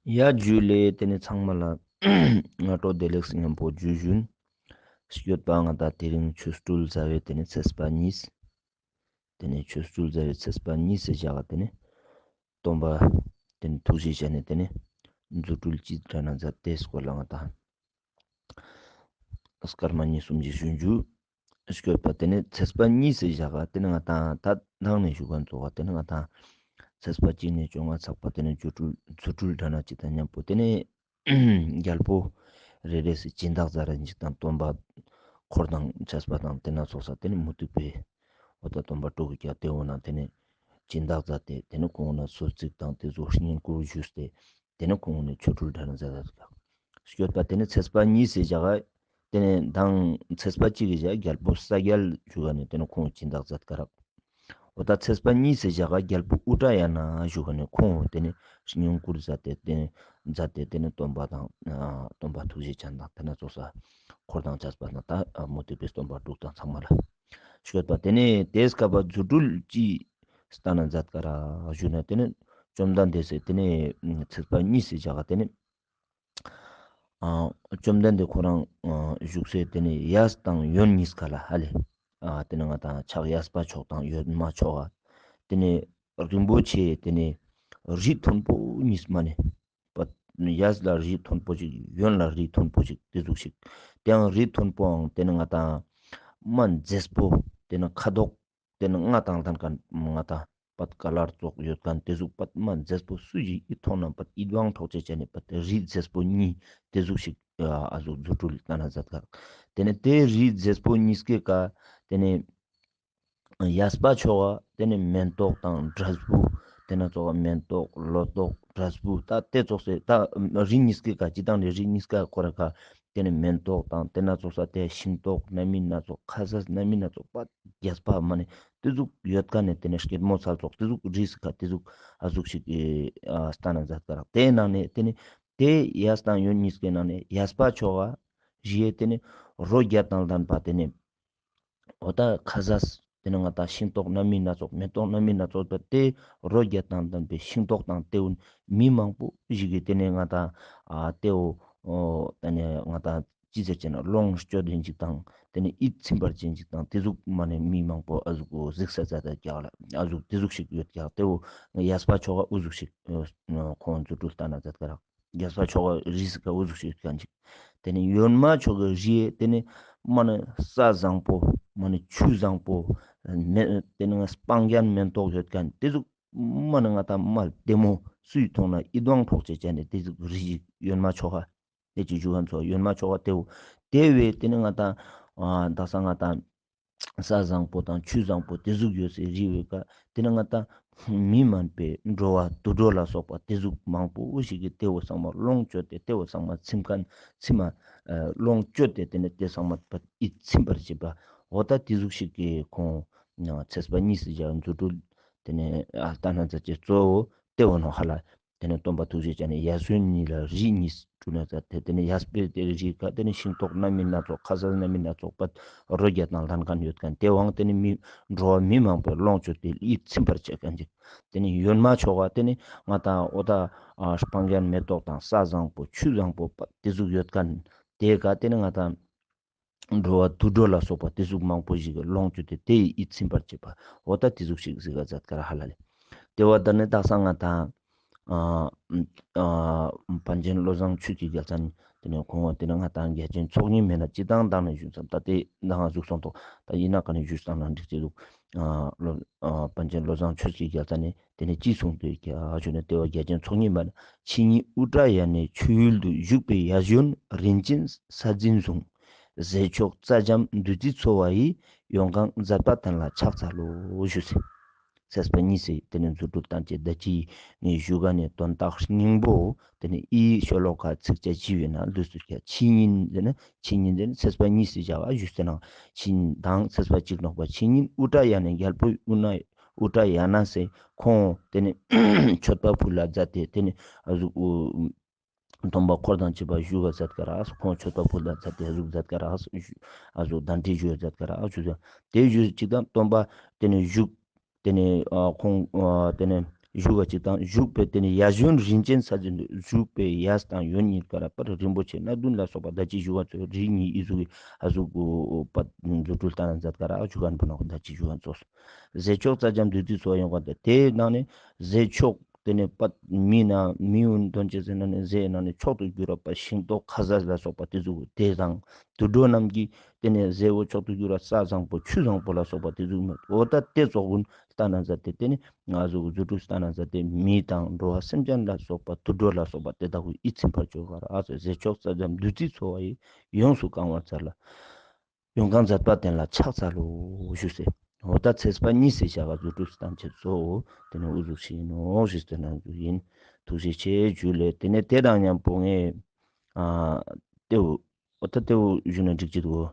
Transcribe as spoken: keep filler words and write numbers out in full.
ཡ་ཇུ་ལེ། ཏེ་ནེ་ཚང་མ་ལ་སྔ་དྲོ་བདེ་ལེགས་ཉམ་པོ་ཇུ་ཞུན། སྐྱོད་པ་ང་ཏང་དེ་རིང་ཆོ་འཕྲུལ་ཟླ་བའི་ཏེ་ནེ་ཚེས་པ་གཉིས། ཏེ་ནེ་ཆོ་འཕྲུལ་ཟླ་བའི་ཚེས་པ་གཉིས་སི་ཞག་ག་ཏེ་ནེ་སྟོན་པ་ཏེ་ནེ་ཐུགས་རྗེ་ཅན་ནི་ཏེ་ནེ་རྫུ་འཕྲུལ་ཅི་འདྲ་ན་མཛད་དེ་སྐོར་ལ་ང་ཏང་སྐར་མ་གཉིས་གསུམ་ཞིག་ཞུན་ཇུ། སྐྱོད་པ་ཏེ་ནེ་ཚེས་པ་གཉིས་སི་ཞག་ག་ཏེ་ནེ་ང་ཏང་ད་ནང་ནེ་ཞུ་མཁན་ཚོགས་པ་ཏེ་ནེ་ང་ཏང་ཚེས་པ་གཅིག་ནེ་བཅོ་ལྔ་ཚག་པ་ཏེ་ནེ་རྫུ་འཕྲུལ་རྫུ་འཕྲུལ་འདྲ་ན་ཅིག་དང་ཉམ་པོ་ཏེ་ནེ་རྒྱལ་པོ་རེ་རེ་སི་སྦྱིན་བདག་མཛད་ཅིག་དང་སྟོན་པ་འཁོར་དང་བཅས་པ་དང་ཏེ་ནེ་ཚོགས་ས་ཏེ་ནེ་མུ་སྟེགས་པའི་འོ་ད་སྟོན་པ་དྲུག་གི་ཀ་ཏེ་འོ་ན་ཏེ་ནེ་སྦྱིན་བདག་མཛད་དེ་ཏེ་ནེ་ཁོང་ན་གསོལ་ཚིགས་དང་ཏེ་ཚོ་བསྙེན་བཀུར་ཞུས་ཏེ་ཏེ་ནེ་ཁོང་ནེ་ཆོ་འཕྲུལ་འདྲ་ན་མཛད་དེ་སྐྱོད་པ་ཏེ་ནེ་ཚེས་པ་གཉིས་སི་ཞག་ག་ཏེ་ནེ་མདང་ཚེས་པ་གཅིག་གི་ཞག་རྒྱལ་པོ་ས་རྒྱལ་ཞུ་ག་ནེ་ཏེ་ནེ་ཁོང་སྦྱིན་བདག་མཛད་ཀ་རག་འོ་ད་ཚེས་པ་གཉིས་སི་ཞག་ག་རྒྱལ་པོ་ཨུ་ཏྲ་ཡ་ན་ཞུ་ག་ནེ་ཁོང་ཏེ་ནེ་བསྙེན་བཀུར་མཛད་དེ་ཏེ་ནེ་མཛད་དེ་ཏེ་ནེ་སྟོན་པ་དང་སྟོན་པ་ཐུགས་རྗེ་ཅན་དང་ཏེ་ནེ་ཚོགས་ས་འཁོར་དང་བཅས་པ་དང་ད་མུ་སྟེགས་པའི་སྟོན་པ་དྲུག་དང་ཚང་མ་ལ་སྐྱོད་པ་ཏེ་ནེ་ཏེ་སྐབས་པ་རྫུ་འཕྲུལ་ཅི་སྟན་ན་མཛད་ཀ་རག་ཞུ་ན་ཏེ་ནེ་བཅོམ་ལྡན་འདས་སི་ཏེ་ནེ་ཚེས་པ་གཉིས་སི་ཞག་ག་ཏེ་ནེ་ཨ་བཅོམ་ལྡན་འདས་ཁོ་རང་ཨ་བཞུགས་སའི་ཏེ་ནེ་གཡས་དང་གཡོན་གཉིས་ཀ་ལ་ཧ་ལེ། ཨ་ཏེ་ནེ་ང་ཏང་ཕྱག་གཡས་པ་ཕྱོགས་དང་གཡོན་མ་ཕྱོགས་ཀ་ཏེ་ནེ་རིན་པོ་ཆེ་ཏེ་ནེ་རི་མཐོན་པོ་གཉིས་མ་ནེ་པ་གཡས་ལ་རི་མཐོན་པོ་ཞིག་གཡོན་ལ་རི་མཐོན་པོ་ཞིག་ཏེ་ཟུག་ཞིག་ཏེའང་རི་མཐོན་པོའང་ཏེ་ནེ་ང་ཏང་མ་མཛེས་པོ་ཏེ་ནེ་ཁ་དོག་ཏེ་ནེ་ལྔ་དང་ལྡན་མཁན་ང་ཏང་པད་ཀ་ལར་ཙོགས་ཡོད་མཁན་ཏེ་ཟུག་པད་མ་མཛེས་པོ་སུ་ཞིག་ཨི་མཐོང་ན་པད་ཨི་དབང་འཕྲོག་ཅེས་ཅན་ནི་པད་རི་མཛེས་པོ་གཉིས་ཏེ་ཟུག་ཞིག་ཨ་ཟུག་རྫུ་འཕྲུལ་སྟན་ན་མཛད་ཀ་རག་ཏེ་ནེ་ཏེ་རི་མཛེས་པོ་གཉིས་ཀའི་ཀ་ཏེ་ནེ་གཡས་པ་ཕྱོགས་ཀ་ཏེ་ནེ་མེན་ཏོག་དང་འབྲས་བུ་ཏེ་ནེ་ཙོགས་མེན་ཏོག་ལོ་ཏོག་འབྲས་བུ་ད་ཏེ་ཙོགས་སེ་ད་རི་གཉིས་ཀའི་ཀ་སྤྱིར་བཏང་ནེ་རི་གཉིས་ཀ་ཁོ་ར་ཀ་ཏེ་ནེ་མེན་ཏོག་དང་ཏེ་ནེ་ཙོགས་ས་ཏེ་ཤིང་ཏོག་སྣ་མིན་སྣ་ཚོགས་ཁ་ཟས་སྣ་མིན་སྣ་ཚོགས་པད་རྒྱས་པ་མ་ནེ་ཏེ་ཟུག་ཡོད་ཀ་ནེ་ཏེ་ནེ་སྐྱེད་མོས་ཚལ་ཚོགས་ཏེ་ཟུག་རི་སི་ཀ་ཏེ་ཟུག་ཨ་ཟུག་ཞིག་ཨ་སྟན་ན་མཛད་ཀ་རག་ཏེའི་ནང་ནེ་ཏེ་ནེ་ཏེ་གཡས་དང་གཡོན་གཉིས་ཀའི་ནང་ནེ་གཡས་པ་ཕྱོགས་ཀ་རི་ཡེ་ཏེ་ནེ་རོ་བརྒྱ་དང་ལྡན་པ་ཏེ་ནེ་འོ་ད་ཁ་ཟས་ཏེ་ནེ་ང་ཏང་ཤིང་ཏོག་སྣ་མིན་སྣ་ཚོགས་མེན་ཏོག་སྣ་མིན་སྣ་ཚོགས་པ་ཏེ་རོ་བརྒྱ་དང་ལྡན་པའི་ཤིང་ཏོག་དང་ཏེ་འུན་མི་མང་པོ་ཞིག་གི་ཏེ་ནེ་ང་ཏང་ཨ་ཏེ་འོ་ཏེ་ནེ་ང་ཏང་ཅི་ཟེར་ཅེ་ན་ལོངས་སྤྱོད་དེ་ཅིག་དང་ཏེ་ནེ་ཡིད་ཚིམ་པར་ཅན་ཅིག་དང་ཏེ་ཟུག་མ་ནེ་མི་མང་པོ་ཨ་ཟུག་གཟིགས་ས་མཛད་དེ་ཀྱག་ལ་ཨ་ཟུག་ཏེ་ཟུག་ཞིག་ཡོད་ཀྱག་ཏེ་འོ་གཡས་པ་ཕྱོགས་ཀ་འུ་ཟུག་ཞིག་ཁོང་རྫུ་འཕྲུལ་སྟན་ན་མཛད་ཀ་རག་གཡས་པ་ཕྱོགས་ཀ་རི་སི་ཀ་འུ་ཟུག་ཞིག་ཡོད་ཀྱག་ཅིག་ཏེ་ནེ་གཡོན་མ་ཕྱོགས་ཀ་རི་ཡེ་ཏེ་ནེ་མ་ནེ་ས་བཟང་པོ་མ་ནེ་ཆུ་བཟང་པོ་མེ་ཏེ་ནེ་སྤང་རྒྱན་མེན་ཏོག་ཡོད་ཀྱག་ཏེ་ཟུག་མ་ནེ་ང་ཏང་མ་ལྡེ་མོ་སུའི་མཐོང་ན་ཡིད་དབང་འཕྲོག་ཅེས་ཅན་ནི་ཏེ་ཟུག་རི་ཞིག་གཡོན་མ་ཕྱོགས་ཀ་ཏེ་ཅི་ཞུ་ཁན་ཚོ་གཡོན་མ་ཕྱོགས་ཀ་ཏེ་འོ་ཏེ་བས་ཏེ་ནེ་ང་ཏང་ཨ་དག་ས་ང་ཏང་ས་བཟང་པོ་དང་ཆུ་བཟང་པོ་ཏེ་ཟུག་ཡོད་སའི་རི་བོའི་ཀ་ཏེ་ནེ་ང་ཏང་མི་མན་པའི་འགྲོ་བ་དུད་འགྲོ་ལ་སོགས་པ་ཏེ་ཟུག་མང་པོ་ཞིག་གི་ཏེ་འོ་ཚང་མ་ལོངས་སྤྱོད་དེ་ཏེ་འོ་ཚང་མ་ཚིམ་ཁན་ཚིམ་མ་ལོངས་སྤྱོད་དེ་ཏེ་ནེ་ཏེ་ཚང་མ་ཡིད་ཚིམ་པར་བྱེད་པ་འོ་ད་ཏེ་ཟུག་ཞིག་གི་ཁོང་ཚེས་པ་གཉིས་སི་ཞག་རྫུ་འཕྲུལ་ཏེ་ནེ་ཨ་སྟན་ན་མཛད་ཅེས་གཙོ་བོ་ཏེ་འོ་ནོ་ཧ་ལ། ཏེ་ནེ་སྟོན་པ་ཐུགས་རྗེ་ཅན་ནི་གཡས་གཡོན་གཉིས་ལ་རི་གཉིས་སྤྲུལ་ན་མཛད་དེ་ཏེ་ནེ་གཡས་པའི་ཏེ་རི་ཀ་ཏེ་ནེ་ཤིང་ཏོག་སྣ་མིན་སྣ་ཚོགས་ཁ་ཟས་སྣ་མིན་སྣ་ཚོགས་པད་རོ་བརྒྱ་དང་ལྡན་ཁན་ཡོད་ཁན་ཏེ་བོའང་ཏེ་ནེ་མི་འགྲོ་བ་མི་མང་པོའི་ལོངས་སྤྱོད་དེ་ཡིད་ཚིམ་པར་བྱེད་ཁན་ཅིག་ཏེ་ནེ་གཡོན་མ་ཕྱོགས་ཀ་ཏེ་ནེ་ང་ཏང་འོ་ད་ཨ་སྤང་རྒྱན་མེ་ཏོག་དང་ས་བཟང་པོ་ཆུ་བཟང་པོ་པད་ཏེ་ཟུག་ཡོད་ཁན་ཏེ་ཀ་ཏེ་ནེ་ང་ཏང་འགྲོ་བ་དུད་འགྲོ་ལ་སོགས་པ་ཏེ་ཟུག་མང་པོ་ཞིག་གི་ལོངས་སྤྱོད་དེ་ཏེ་ཡི་ཡིད་ཚིམ་པར་བྱེད་པ་འོ་ད་ཏེ་ཟུག་ཞིག་གཟིགས་ཀ་མཛད་ཀ་རག་ཧ་ལ་ལེ། ཏེ་བོ་ད་ནི་དག་ས་ང་ཏང་ཨ་ཨ་པཎ་ཆེན་བློ་བཟང་ཆོས་ཀྱི་རྒྱལ་མཚན་ཏེ་ནེ་ཁོང་ཏེ་ནེ་ང་ཏང་རྒྱ་ཆེན་ཚོགས་གཉིས་མེད་ན་སྤྱིར་བཏང་མདང་ནེ་ཞུས་སམ་ད་ཏེ་མདང་ང་ཟུག་སོང་ཏོ་ད་ཡིན་ན་ག་ནེ་ཞུས་སམ་ན་འགྲིག་ཅེས་འདུག་ཨ་བློ་ཨ་པཎ་ཆེན་བློ་བཟང་ཆོས་ཀྱི་རྒྱལ་མཚན་ནི་ཏེ་ནེ་ཅི་གསུངས་ཏེ་ཀྱག་ཞུ་ན་ཏེ་བོ་རྒྱ་ཆེན་ཚོགས་གཉིས་མེད་ན་ཕྱི་ཉིན་ཨུ་ཏྲ་ཡ་ནའི་མཆོད་ཡུལ་དུ་བཞུགས་པའི་གཡས་གཡོན་རིན་ཆེན་ས་འཛིན་ཟུང་། ཟས་མཆོག་རྩྭ་འཇམ་བདུད་རྩིས་འཚོ་བ་ཡི། ཡོངས་གང་མཛད་པ་དེ་ལ་ཕྱག་འཚལ་ལོ་ཞུས་སེ། ཚེས་པ་གཉིས་སི་ཏེ་ནེ་རྫུ་འཕྲུལ་བསྟན་ཅེས་ད་ཅི་ནེ་ཞུ་ག་ནེ་དོན་དག་སྙིང་པོ་ཏེ་ནེ་འི་ཤོ་ལོ་ཀ་ཚིགས་བཅད་ཅིག་ཡོད་ན་ལུས་སུ་ཀྱག་ཕྱི་ཉིན་ཟེར་ན་ཕྱི་ཉིན་ཟེར་ན་ཚེས་པ་གཉིས་སི་ཞག་ཞུས་སེ་ནང་ཕྱི་ཉིན་དང་ཚེས་པ་གཅིག་ནོག་པ་ཕྱི་ཉིན་ཨུ་ཏྲ་ཡ་ནའི་རྒྱལ་པོ་ཨུ་ན་ཨུ་ཏྲ་ཡ་ན་སེ་ཁོང་ཏེ་ནེ་མཆོད་པ་ཕུལ་ལ་མཛད་དེ་ཏེ་ནེ་ཨ་ཟུག་སྟོན་པ་འཁོར་དང་བཅས་པ་བཞུགས་པ་མཛད་ཀ་རག་ཁོང་མཆོད་པ་ཕུལ་ལ་མཛད་དེ་ཨ་ཟུག་མཛད་ཀ་རག་ཨ་ཟུག་གདན་འདྲེན་ཞུ་བ་མཛད་ཀ་རག་ཞུ་ཟེར་ཏེ་ཞུ་ཅིག་དང་སྟོན་པ་ཏེ་ནེ་བཞུགས་ཏེ་ནེ་ཨ་ཁོང་ཨ་ཏེ་ནེ་ བཞུགས་པ་ཅིག་དང་བཞུགས་པའི་དེ་ནི་ཡ་ཞོན་རིན་ཆེན་ས་ཟེར་དུ་བཞུགས་པའི་ཡས་དང་ཡོན་གཉིས་ཀ་ར་པར་རིན་པོ་ཆེ་སྣ་བདུན་ལ་སོགས་པ་ད་ཅི་ཞུ་བ་ཚོ་རིགས་གཉིས་ཨི་ཟུག་གི་ཨ་ཟུག་གུ་པ་རྫུ་འཕྲུལ་ལྟ་ན་མཛད་ཀ་ར་ཨ་ཞུ་གན་པོ་ནོ་ད་ཅི་ཞུ་བ་ཚོ། ཟས་མཆོག་རྩྭ་འཇམ་བདུད་རྩི་འཚོ་བ་ཡོངས་གང་དང་དེའི་ནང་ནས་ཟས་མཆོག་དེ་ནས་པ་མི་ན་མི་ཡུན་དོན་ཅེས་ཟེར་ན་ནི་ཟས་ནང་ནས་མཆོག་ཏུ་གྱུར་པ་ཤིང་ཏོག་ཁ་ཟས་ལ་སོགས་པ་དེ་ཟུག་དེ་དང་དུད་འགྲོ་རྣམས་ཀྱི་དེ་ནས་ཟས་འོ་མཆོག་ཏུ་གྱུར་པ་ས་བཟང་པོ་ཆུ་བཟང་པོ་ལ་སོགས་པ་དེ་ཟུག་མེད་འོ་ད་དེ་ཚོགས་ཀུན་ལྟ་ན་མཛད་དེ་དེ་ནི་ང་ཟུག་རྫུ་འཕྲུལ་ལྟ་ན་མཛད་དེ་མི་དང་འགྲོ་བ་སེམས་ཅན་ལ་སོགས་པ་དུད་འགྲོ་ལ་སོགས་པ་དེ་དག་གི་ཨི་ཚིམ་པར་བྱོས་ག་ར་ཨ་ཟེར་ཟས་མཆོག་རྩྭ་འཇམ་བདུད་རྩི་འཚོ་བ་ཡི་ཡོངས་སུ་གང་བར་མཛད་ལ། ཡོངས་གང་མཛད་པ་དེ་ལ་ཕྱག་འཚལ་ལོ་ཞུ་ཟེར། འོ་ད་ཚེས་པ་གཉིས་སི་ཞག་ག་རྫུ་འཕྲུལ་སྟན་ཅེས་སོ། དེ་ནས་འུ་ཟུག་ཤིག་ཡིན་ནོ་ཞུས་ཏེ་ནང་དུ་ཡིན། ཐུགས་རྗེ་ཆེ་ཞུ་ལེ། དེ་ནས་དེ་དང་མཉམ་པོ་ངས་ཨ་ཏེའུ་འོ་ད་ཏེའུ་ཞུ་ན་འགྲིག་ཅི་འདུག